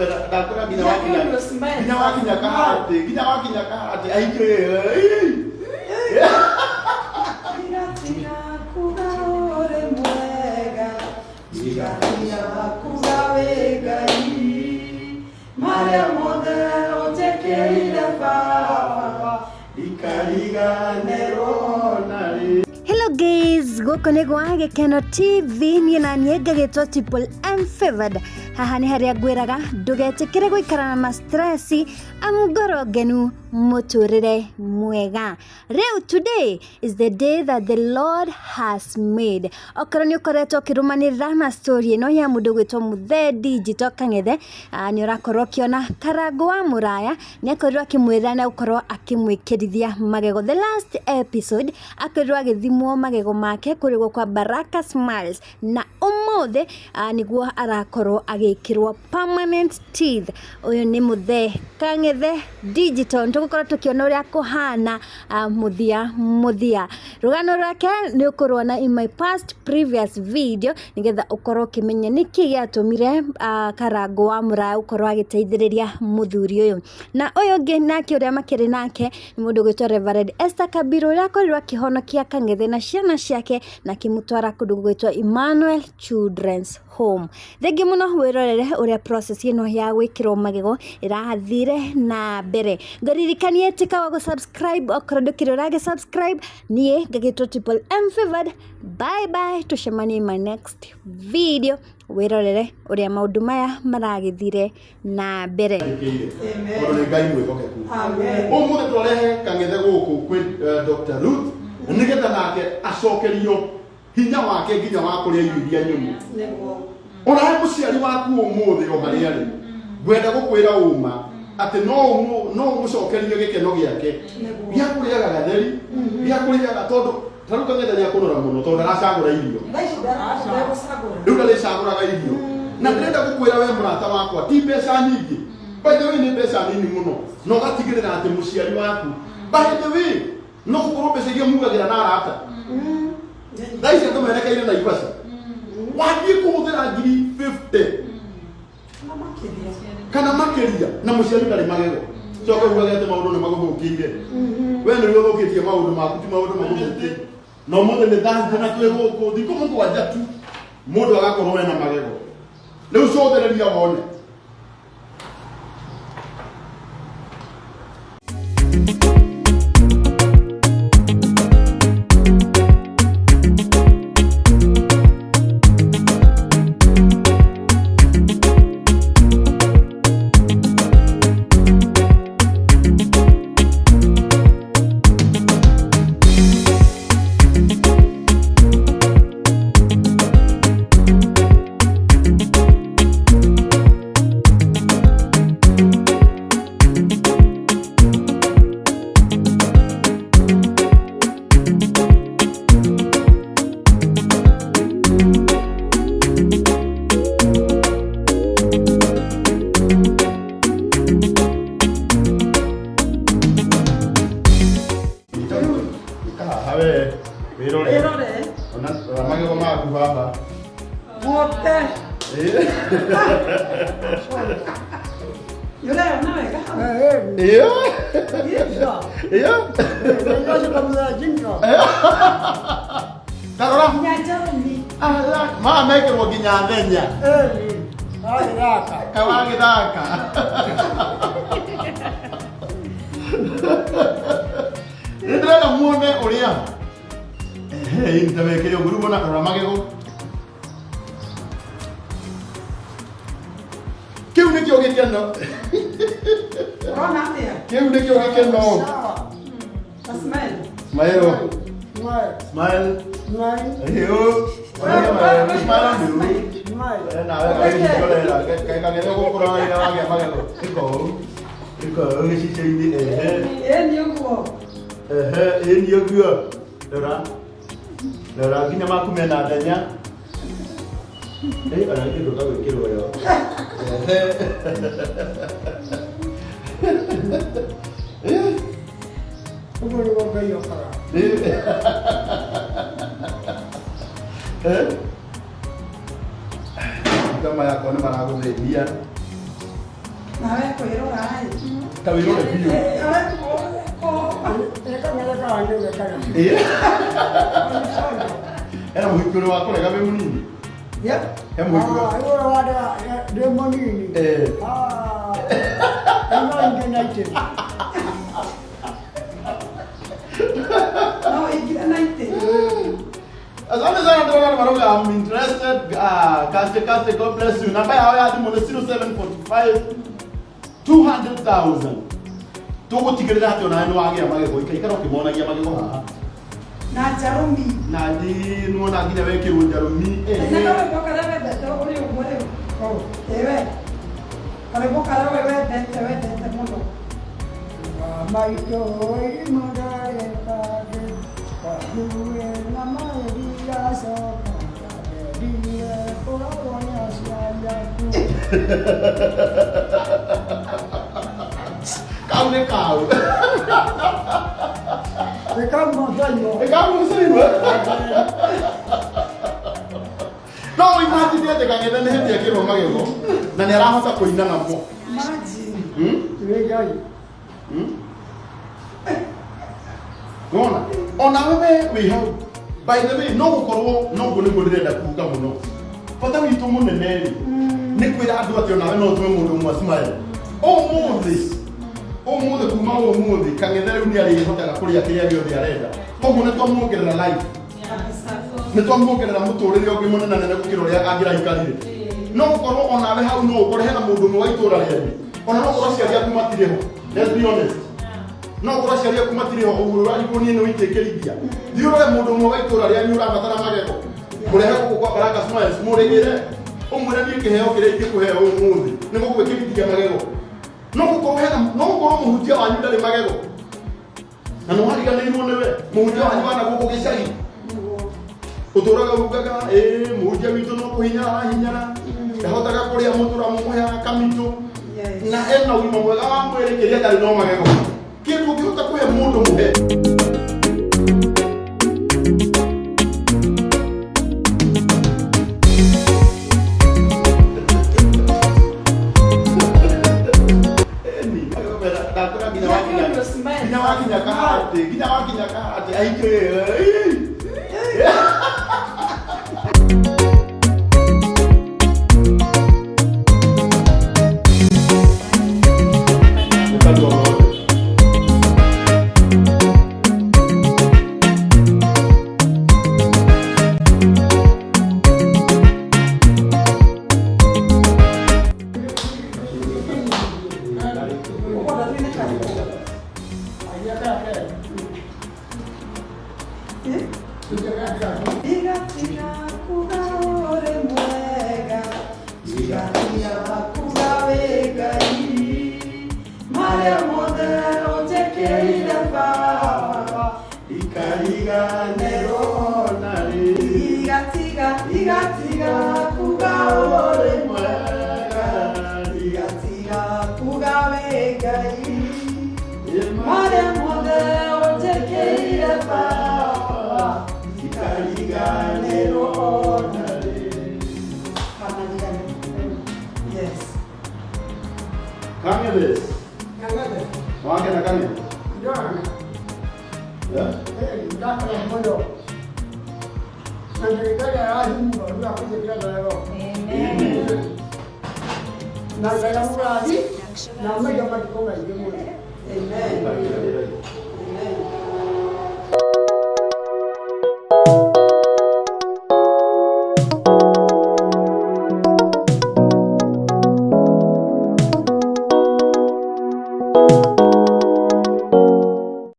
Ndakwĩra ndakwĩra nginya Nginya wakinya kĩũndũ smile. nginya wakinya kahatĩ, nginya wakinya kahatĩ aingĩ. Tiga kuga ũrĩ mwega, tiga tiga kuga wĩ Ngai, marĩa mothe ũnjĩkĩire Baba, Ndikariganĩrwo ona rĩ. Hello guys, gũkũ nĩ gwa Gĩkeno TV, niĩ na niĩ ngagĩtwo Triple M Favored. Haha nĩ harĩa ngwĩraga ndũgetĩkĩre gũikara na ma-stress amu ngoro ngenu mũtũrĩre mwega. Rĩu today is the day that the Lord has made. Okorwo nĩ ũkoretwo ũkĩrũmanĩrĩra na story ĩno ya mũndũ ũgwĩtwo Mũthee Digital Kang'ethe, nĩ ũrakorwo ũkĩona Karangũ wa Mũraya nĩ akorirwo akĩmwĩra nĩ egũkorwo akĩmwĩkĩrithia magego. The last episode akorirwo agĩthimwo magego make kũrĩa kwa Baraka Smiles na ũmũthĩ nĩguo arakorwo agĩkĩrwo permanent teeth. Ũyũ nĩ Mũthee Kang'ethe Digital, nĩ tũgũkorwo tũkĩona ũrĩa kũhana mũthia mũthia. Rũgano rwake nĩ ũkũruona in my past previous video nĩgetha ũkorwo ũkĩmenya nĩkĩ gĩatũmire Karangũ wa Mũraya gũkorwo agĩteithĩrĩria mũthuri ũyũ. Na ũyũ ũngĩ nake ũrĩa makĩrĩ nake nĩ mũndũ ũgwĩtwo Reverend Esther Kabiru ũrĩa akorirwo akĩhonokia Kang'ethe na ciana ciake na akĩmũtwara kũndũ gũgwĩtwo Emmanuel Children's Home. Thengiũ mũno wĩrorere ũrĩa process ĩno ya gwĩkĩrwo magego ĩrathire na mbere. Ngũririkanie tuĩka wa gũ subscribe okorwo ndũkĩrĩ ũragĩ subscribe, niĩ ngagĩtwo Triple M Favored. Bye bye, tũcemanie in my next video. Wĩrorere ũrĩa maũndũ maya maragĩthire na mbere. Tondũ nĩ Ngai mwĩhokeku. Amen. Ũmũthĩ twarehe Kang'ethe gũkũ kwĩ Dr. Ruth nĩgetha nake acokerio hinya wake nginya wa kũrĩa irio iria nyũmũ. Nĩguo. Onawe mũciari waku ũmũthĩ o harĩa arĩ, ngwenda gũkwĩra ũma atĩ no ũmũcokerie gĩkeno gĩake Nĩguo. gĩa kũrĩaga gatheri, gĩa kũrĩaga tondũ ta rĩu Kang'ethe nĩ akũnora mũno tondũ ndaracagũra irio. Thaa ici ndegũcagũra. Rĩu ndarĩcagũraga irio. Na ndĩrenda gũkwĩra we mũrata wakwa ti mbeca nyingĩ. By the way nĩ mbeca nini mũno na ũgatigĩrĩra atĩ mũciari waku by the way no gũkorwo mbeca iria mugagĩra na arata thaa ici andũ merekeire Naivasha wathiĩ kũhũthĩra ngiri 50 Na makĩria. kana makĩria na mũciari ndarĩ magego coka ugage atĩ maũndũ nĩ magũthũkĩire we nĩwe ũthũkĩtie maũndũ maku ti maũndũ magũthũkĩire na ũmũthĩ nĩ Thursday na twĩ gũkũ thikũ mũgwanja tu mũndũ agakorwo ena magego rĩu cũthĩrĩria wone. Ika haha we wĩrore. Wĩrore. Ona rora magego maku baba. Mote. Ũreyona wega hau? Iyo. Iyo. Iyo. Ta rora. Nginya njarũmi. Ala, maya mekĩrwo nginya thenya. Kawagĩthaka. Nĩ ndĩrenda muone ũrĩa. Ehe, nĩ ta mekĩre ũguo rĩu ona rora magego. Kĩu nĩkĩo gĩkeno. Ũrona atĩa? Kĩu nĩkĩo gĩkeno. Ta smile. Smile. Smile. Iyo. Smile nĩ. Nawe kaĩ kagere gũkũra wĩra wagĩa magego. Ĩka ũũ. Ĩka ũũ gĩcicio-inĩ. Ehe. Ĩĩ nĩ ũguo. Ehe, ĩĩ nĩ ũguo. Rora. Rora nginya maku mena thenya. Ĩ, ona ningĩ ndũka gwĩkĩrwo yo. Ehe. Ĩ. Ũguo nĩguo Ngai okaga. Ĩ. Eh? Maguta maya korwo nĩ maragũthĩnia. Nawe kwĩrora ĩ. Ta wĩrore biũ. Ĩĩ. Hena mũhiki ũrĩ wakũrega wĩ mũnini? He mũhiki wa- Ndĩ mũnini. Eh. No ingĩ na itĩ. No ĩingĩre na itĩ. Asante sana ndĩrona marauga I'm interested. Kaste Kaste, God bless you. Namba yao ya thimũ nĩ 0745 200,000. Tũgũtigĩrĩra atĩ onawe nĩ wagĩa magego ikaikara ũkĩmonagia magego haha. Na njarũmi. Na thiĩ nĩwona nginya wekĩrwo njarũmi. Na karwĩmbo karĩa wendete ũrĩ ũguo rĩu. Ĩ we. Karwĩmbo karĩa we wendete wendete mũno. Maitũ irimũrarĩkage wakuĩ na maĩriacoka ndire kũrorwo nĩ aciari aku. Kau nĩ kau. Ĩkamũthaimo. Ĩkamũcaimwe. No imagine atĩ Kang'ethe nĩ hĩndĩ ekĩrwo magego na nĩ arahota kũina namo. Imagine. Hmm? Nĩ Ngai. Hmm? Nona, onawe we wĩ hau. By the way, no gũkorwo no ũguo nĩguo ndĩrenda kuga mũno. Bata witũ mũnene rĩ, nĩ kwĩra andũ atĩ onawe no ũtũme mũndũ ũmwe smile. Ũmũthĩ, ũmũthĩ kuma ũmũthĩ, Kang'ethe rĩu nĩ arĩhotaga kũrĩa kĩrĩa gĩothe arenda. Koguo nĩ twamuongerera life. Kabisa. Nĩ twamuongerera mũtũrĩre ũngĩ mũnenanene gũkĩra ũrĩa angĩraikarire. No gũkorwo onawe hau no ũkore hena mũndũ ũmwe wa itũra rĩanyu. Ona no gũkorwo aciari aku matirĩ ho. Let's be honest. No gũkorwo aciari aku matirĩ ho ũguo ũrarigwo niĩ nĩ ũitĩkĩrithia. Thiĩ ũrore mũndũ ũmwe wa itũra rĩanyu ũrabatara magego. Mũrehe gũkũ kwa Baraka Smiles, mũrĩhĩre. Ũmwĩre niĩ kĩheo kĩrĩa ingĩkũhe ũmũthĩ nĩ gũgwĩkĩrithia magego. No gũkorwo hena no gũkorwo mũhunjia wanyu ndarĩ magego. Na nĩ wariganĩirwo nĩwe mũhunjia wanyu wa na gũkũ gĩcagi. Ũtũraga ugaga ĩĩ mũhunjia witũ no kũhinyara arahinyara. Ndahotaga kũrĩa mũtũra mũmũheaga kamitũ. Yes. Na ena ũgima mwega wa mwĩrĩ kĩrĩa ndarĩ no magego. Kĩndũ ũngĩhota kũhe mũndũ mũhe. Eni, ndakwĩra nginya wakinya Ndio smile. nginya wakinya kahatĩ nginya wakinya kahatĩ aingĩ. Ũkandũ o wothe. Ũkwenda tuine karĩkũ? Ĩ? Tiga tiga kuga ũrĩ mwega, tiga tiga kuga wĩ Ngai, marĩa mothe ũnjĩkĩire Baba, Ikariganĩrwo narĩ. tiga tiga tiga tiga kuga ũrĩ mwega, tiga tiga kuga wĩ Ngai, marĩa mothe ũnjĩkĩire Baba, Ikariganĩrwo narĩ. Kanarigane. Yes. Kang'ethe. Wakena Kang'ethe? Yeah? Na Ngai amũrathi na maitho matukũ maingĩ mũno. Amen.